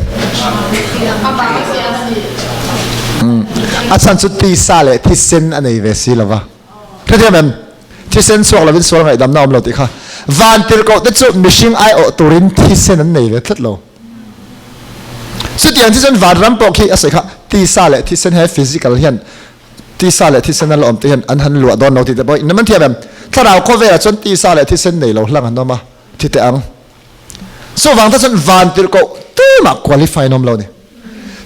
A chhan chu tisa leh thisen a nei ve si lova. Hrethiam em? Thisen chhuak lovin sual ngaihdamna awm lo tih kha. Vantirhkoh te chu mihring aiawh turin thisen an nei ve tlat lo. Chutiang chu chuan vanram pawh khi a sawi kha tisa leh thisen he physical hian tisa leh thisen a la awm te hian an han luah dawn lo tih te pawh in man thiam em? Thlarau khawvelah chuan tisa leh thisen nei lo hlang an awm a, thi teh ang. Chuvang te chuan vantirhkoh tumah qualify an awm lo a ni.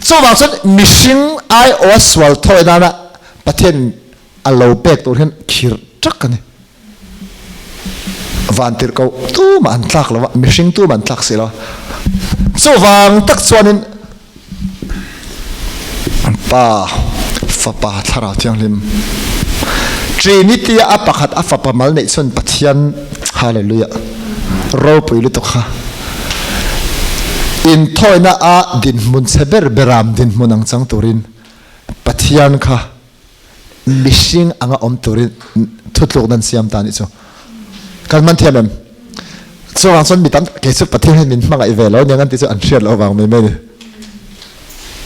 Chuvang chuan mihring aiawha sual thawi nana Pathian a lo pek tur hian khirh tak a ni. Vantirhkoh tumah an tlak lo va, mihring tumah an tlak si lo. Chuvang tak chuanin Pa, Fapa, Thlarau Thianghlim, Trinity a pakhat a Fapa mal neih chuan Pathian, Hallelujah, ropui lutuk kha inthawina a dinhmun chhe ber beram dinhmun ang chang turin Pathian kha mihring anga awm turin thutlukna an siam ta nih chu. Kan man thiam em? Chuvang chuan mi tam kei chu Pathian hian min hmangaih ve lo aniang an ti chu an hriat loh avang mai mai ni.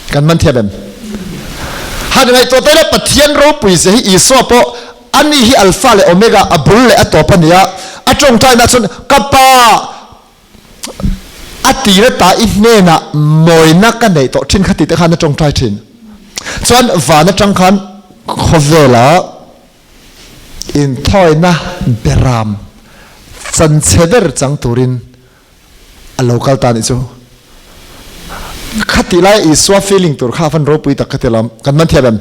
Kan man thiam em? Han ngaihtuah ta ila Pathian ropui zia hi Isua pawh ani hi Alpha leh Omega a bul leh a tawp a nia. A tawngtaina chuan ka Pa A tir ata i hnenah mawina ka neih tawh thin kha tih te khan a tawngtai thin. Chuan van atang khan khawvela inthawina beram chanchhe ber chang turin a lo kal ta nih chu. Khatih lai Isua feeling tur kha a van ropui tak kha ti lawm. Kan man thiam em?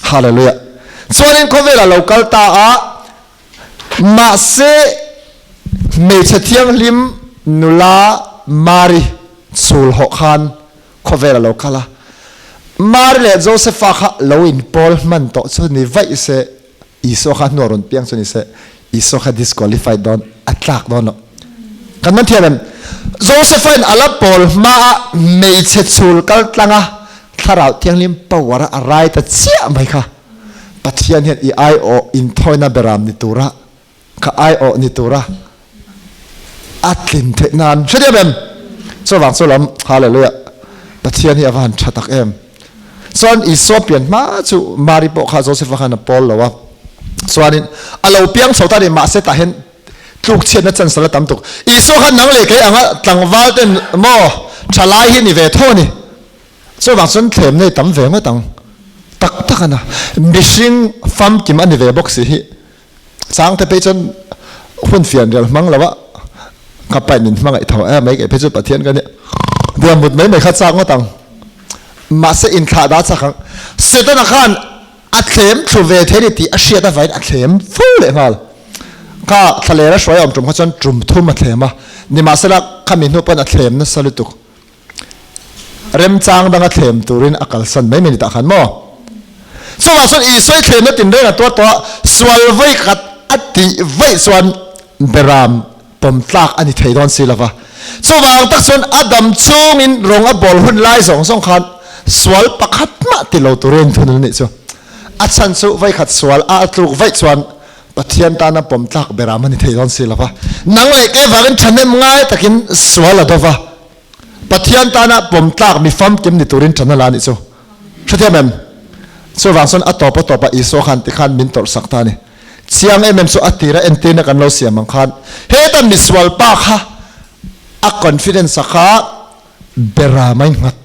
Hallelujah. Chuanin khawvelah lo kal ta a, mahse hmeichhe thianghlim nula Mari chhul hawh khan khawvel a lo kal a. Mari leh Josefa kha lo inpawl hman tawh chu ni vaih se, Isua kha hnuah rawn piang chu ni se, Isua kha disqualified dawn, a tlak dawn lo. Kan man thiam em? Josefa in a la pawl hma a hmeichhe chhul kal tlang a Thlarau Thianghlim power a a rai ta chiah mai kha. Pathian hian i aiawh inthawina beram ni tura ka aiawh ni tura a tlin theih nan hrethiam em? Chuvang chu lam Hallelujah Pathian hi a va han tha tak em. Chuan Isua pian hma chu Mari pawh kha Joseph-a khan a pawl lo a. Chuanin a lo piang chho ta ni mahse tah hian tluk chhiatna chance a la tam tuk. Isua khan nang leh kei anga tlangval ten maw thalai hi ni ve tho a ni. Chuvang chuan thlem nei tam ve ngawt ang. Tak tak a na. Mihring famkim a ni ve bawk si hi. Changte phei chuan hun fian rial hmang lo a, ka pain min hmangaih tho em mai kei phei chu Pathian ka nia. Bia mut mai mai kha chak ngawt ang. Mahse inthlah dah chak ang. Setana khan a thlem thlu ve thei ni tih a hriat avain a thlem fo leh nghal. Kha thlalera hruai a awm tum kha chuan tum thum a thlem a, nimahsela khami hnu pawn a thlem nasa lutuk. Remchang danga thlem turin a kalsan mai mai ni tah khan maw? Chuvang chuan Isua i thlemna tinreng a tuar tawh a, sual vawi khat a tih vaih chuan beram pawm tlak a ni thei dawn si lova. Chuvang tak chuan a dam chungin rawng a bawl hun lai zawng zawng khan sual pakhat mah ti lo turin thunun a nih chu. A chhan chu vawi khat sual a tluk vaih chuan Pathian tana pawm tlak beram a ni thei dawn si lova. Nang leh kei vangin thahnem ngai takin sual a do va. Pathian tana pawm tlak mi famkim ni turin ṭan a la nih chu. Hrethiam em? Chuvang chuan a tawp a tawpah Isua khan tikhan min tawrhsak ta a ni. Chiang em em chu a tira entirna kan lo siam ang khan heta misual pa kha a confidence a kha bera mai nghat.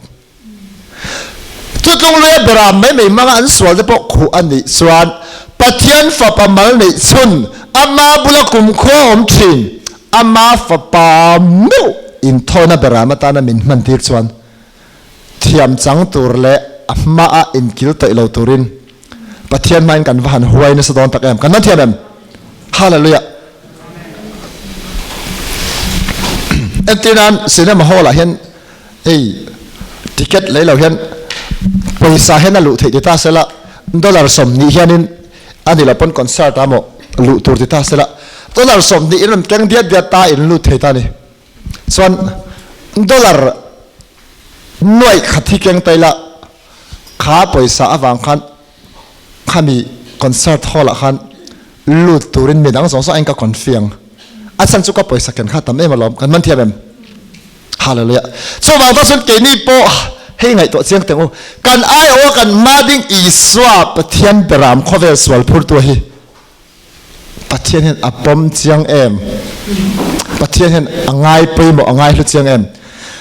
Thutlung luia beram mai mai hmanga an sual te pawh khuh a nih chuan Pathian fapa mal neih chhun ama bula kumkhua awm thin ama fapa meuh inthawina beram atana min hman tir chuan thiam chang tur leh a hmaah inkil tawih lo turin Pathian hmain kan va han huai nasa dawn tak em. Kan man thiam em? Hallelujah. Entirnan cinema hall ah hian Hei ticket lei lo hian pawisa hian a luh theih ti ta sela, dollar 20 hianin a ni lo pawn concert ah maw luh tur ti ta sela, dollar 20 in rawn keng diat diat ta in lut thei ta a ni. Chuan dollar nuaih khat hi keng ta ila kha pawisa avang khan khami concert hall ah khan lut turin midang zawng zawng aiin ka confi ang. A chhan chu ka pawisa ken kha tam em alawm, kan man thiam em? Hallelujah. Chuvang tak chuan keini pawh hei ngaihtuah chiang teng u. Kan aiawh a kan hma ding Isua Pathian beram khawvel sual phurtu hi Pathian hian a pawm chiang em? Pathian hian a ngai pawimawh a ngai hlu chiang em?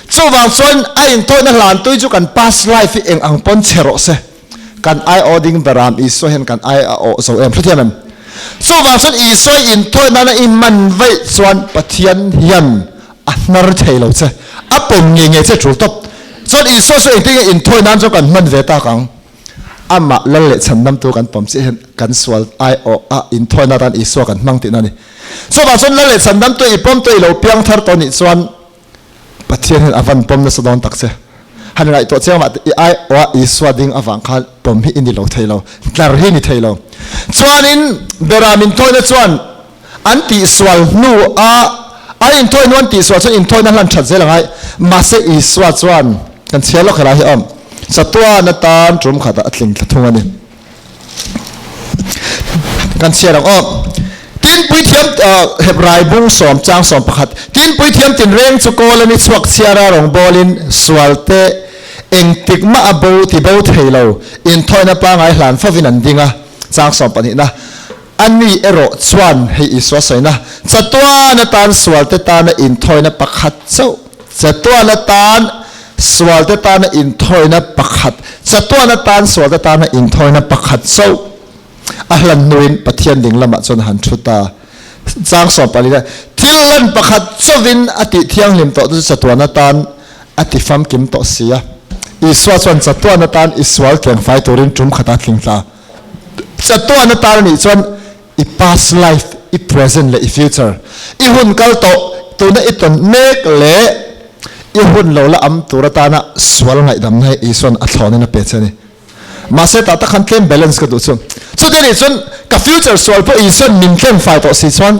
Chuvang chuan a intawihna hlantui chu kan past life hi eng ang pawn che rawh se. Kan aiawh ding beram Isua hian kan ai a awh zo em? Hrethiam em? Chuvang chuan Isua intawih nana i man vaih chuan Pathian hian a hnar thei lo che, a pawm ngei ngei che tul tawp. Chuan Isua chu engtin nge intawih nan chuan kan hman ve tak ang? Amah lal leh chhandamtu kan pawm chiah hian kan sual aiawh a inthawihna atan Isua kan hmang tihna a ni. Chuvang chuan lal leh chhandamtu i pawm tawh i lo piang thar tawh nih chuan Pathian hian a van pawm nasa dawn tak che. Han ngaihtuah chiang mah i aiawha Isua ding avang khan pawm hi i ni lo thei lo, tlar hi ni thei lo. Chuanin Beram inthawihna chuan an tihsual hnu a an inthawih hnu an tihsual chuan inthawihna hlan that zel a ngai. Mahse Isua chuan kan chhiar lawk helai hi awm chatuan atan tum khatah a tling thla thung a ni. Kan chhiar ang aw. Tin puithiam Hebrai bung sawm chang 11 Tin puithiam tinreng chu kawl a ni chhuak chhiar a rawngbawlin sualte engtik mah a bo ti bo thei lo inthawihna pangai hlan fovin an ding a chang 12 na Ani erawh chuan hei Isua sawina chatuan atan sualte tana inthawina pakhat chauh chatuan atan sualte tana inthawina pakhat chatuan atan sualte tana inthawina pakhat chauh a hlan hnuin Pathian ding lamah chuan a han thu ta. Chang 14 a thil hlan pakhat chauhin a tih thianghlim tawh chu chatuan atan a ti famkim tawh si a. Isua chuan chatuan atan i sual tlengfai turin tum khat a tling tla. Chatuan atan a nih chuan i past life, i present leh i future, i hun kal tawh, tuna i tawn mek leh i hun lo la am tur atana sual ngaihdamna hi Isua'n a thlawnin a pe che a ni. Mahse tah tak khan tlem balance ka duh chu. Chuti anih chuan ka future sual pawh Isua'n min tlem fai tawh si chuan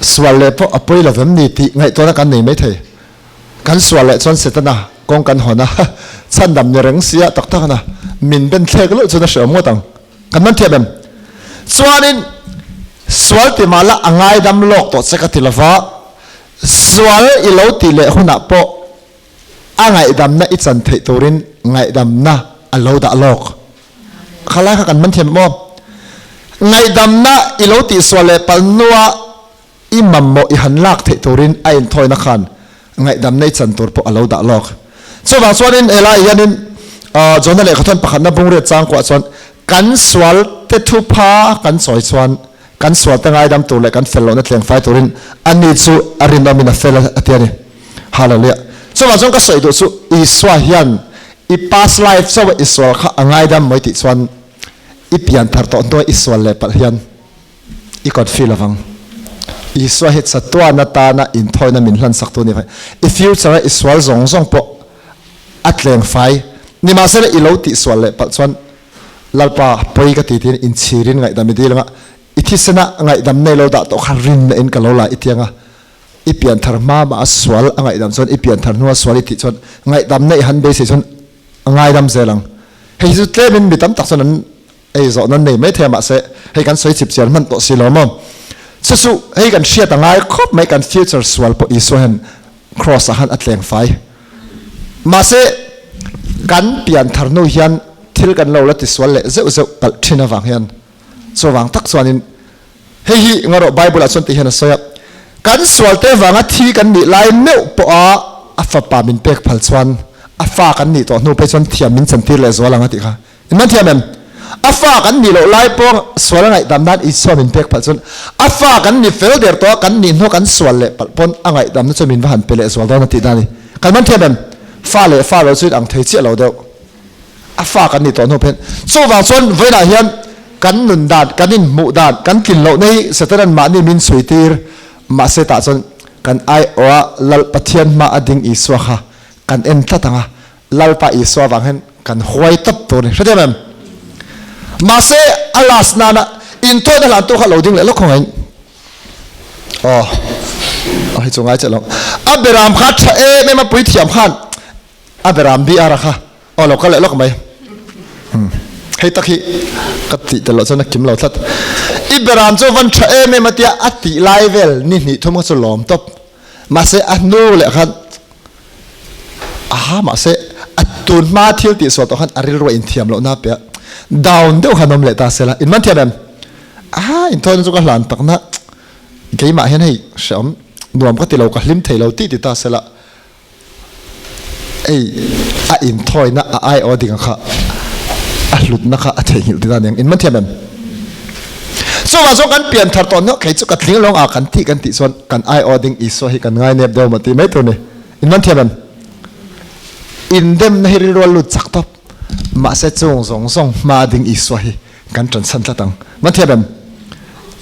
sual leh pawh a pawi lo vem ni tih ngaihtuahna kan nei maithei. Kan sual leh chuan Setana kawng kan hawn a, chhandam ni reng sia tak tak ana min ben thlek loh chuan a hreawm ngawt ang. Kan man thiam em? Chuanin sual ti mah la a ngaidam lawk tawh che ka ti lova, sual i lo tih leh hunah pawh a ngaihdamna i chan theih turin ngaihdamna a lo dah lawk. Khalai kha kan man thiam em aw? Ngaihdamna i lo tihsual leh palh hnua I mamawh i han lak theih turin a inthawina khan ngaihdamna i chan tur pawh a lo dah lawk. Chuvang chuanin helaiah hianin Jona lehkhathawn pakhatna bungriat changkuah chuan kan sual te thupha kan chawi chuan kan sual te ngaidam tur leh kan fel lohna tleng fai turin ani chu a rinawmin a fel a ti a ni. Hallelujah. Chuvang chuan ka sawi duh chu Isua hian i past life chauh a i sual kha a ngaidam mai tih chuan i pian thar tawh hnuai i sual leh palh hian I confi lovang. Isua hi chatuan atana inthawina min hlansak tu ni. I future a i sual zawng zawng pawh a tleng fai. Nimahsela i lo tihsual leh palh chuan Lalpa pawi ka ti tiin inchhirin ngaihdam i dil anga i thisena ngaihdam nei lo dah tawh kha rinna in ka lo la i tiang a. I pianthar hma mah a sual a ngaihdam chuan i pianthar hnua sual i tih chuan ngaihdam neih han beisei chuan a ngaidam zel ang. Hei hi chu tlemin mi tam tak chuan an Ei zawh nan nei mai thei a mahse hei kan sawi chip chian hman tawh si lo maw? Chu chu hei kan hriat a ngai khawp mai kan future sual pawh Isua hian cross ah khan a tleng fai. Mahse kan pian thar hnu hian thil kan lo la ti sual leh zeuh zeuh palh thin avang hian chuvang tak chuanin hei hi ngarawh Bible ah chuan ti hian a sawi a kan sual te vanga thi kan nih lai meuh pawh a a fapa min pek phal chuan a fa kan nih tawh hnu phei chuan thiam min chantir leh zual ang a tih kha. In man thiam em? A fa kan nih loh lai pawh sual a ngaihdam nan Isua min pek palh chuan a fa kan ni fel der tawh a, kan nih hnuah kan sual leh palh pawn a ngaihdamna chu min va han pe leh zual dawn a tih dan a ni. Kan man thiam em? Fa leh fa lo chu in ang thei chiah lo deuh. A fa kan nih tawh hnu phen. Chuvang chuan vawiinah hian kan nun dan, kan inhmuh dan, kan tlin lohna hi Satanan mahni min chhui tir. Mahse tah chuan kan aiawha Lal Pathian hma a ding Isua kha kan en tlat ang a, Lalpa Isua vang hian kan huai tawp tur ni. Hrethiam em? Mahse a last nana inthawina hlan tu kha lo ding leh lawk khawngaih in. Aw. A hei chu ngai che lo. A beram kha tha em em a puithiam khan a beram bi ara kha. Aw lo kal leh lawk mai. Hei tak hi ka tih tel loh chuan a kim lo tlat. I beram chu van tha em em a tia a tih lai vel ni hnih thum kha chu lawm tawp. Mahse a hnu leh khan Aha, mahse a tun hma thil tih sual tawh khan a rilru a inthiam lohna a pe a, down deuh khan awm leh ta sela, in man thiam em? Aha, inthawina chu ka hlan takna keimah hian hei hreawm nuam ka ti lo, ka hlim thei lo tih ti ta sela, hei a inthawina a aiawh ding kha a hlutna kha a theihnghilh ti ta aniang, in man thiam em? Chuvang chuan kan pian thar tawh hnawh kei chu ka tling lawng a kan tih kan tih chuan kan aiawh ding Isua hi kan ngai nep deuh maw tih mai tur ni. In man thiam em? Indemna hi rilru a lut chak tawp. Mahse chung zawng zawng hma ding Isua hi kan ṭanchhan tlat ang. Man thiam em?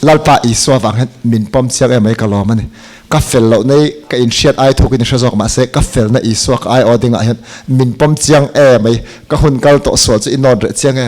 Lalpa Isua vang hian min pawm chiang em mai ka lawm a ni. Ka fel loh nei ka inhriat ai thuk in i hre zawk mahse ka felna Isua ka aiawh dingah hian min pawm chiang em mai. Ka hun kal tawh sual chu i nawt reh chiang em?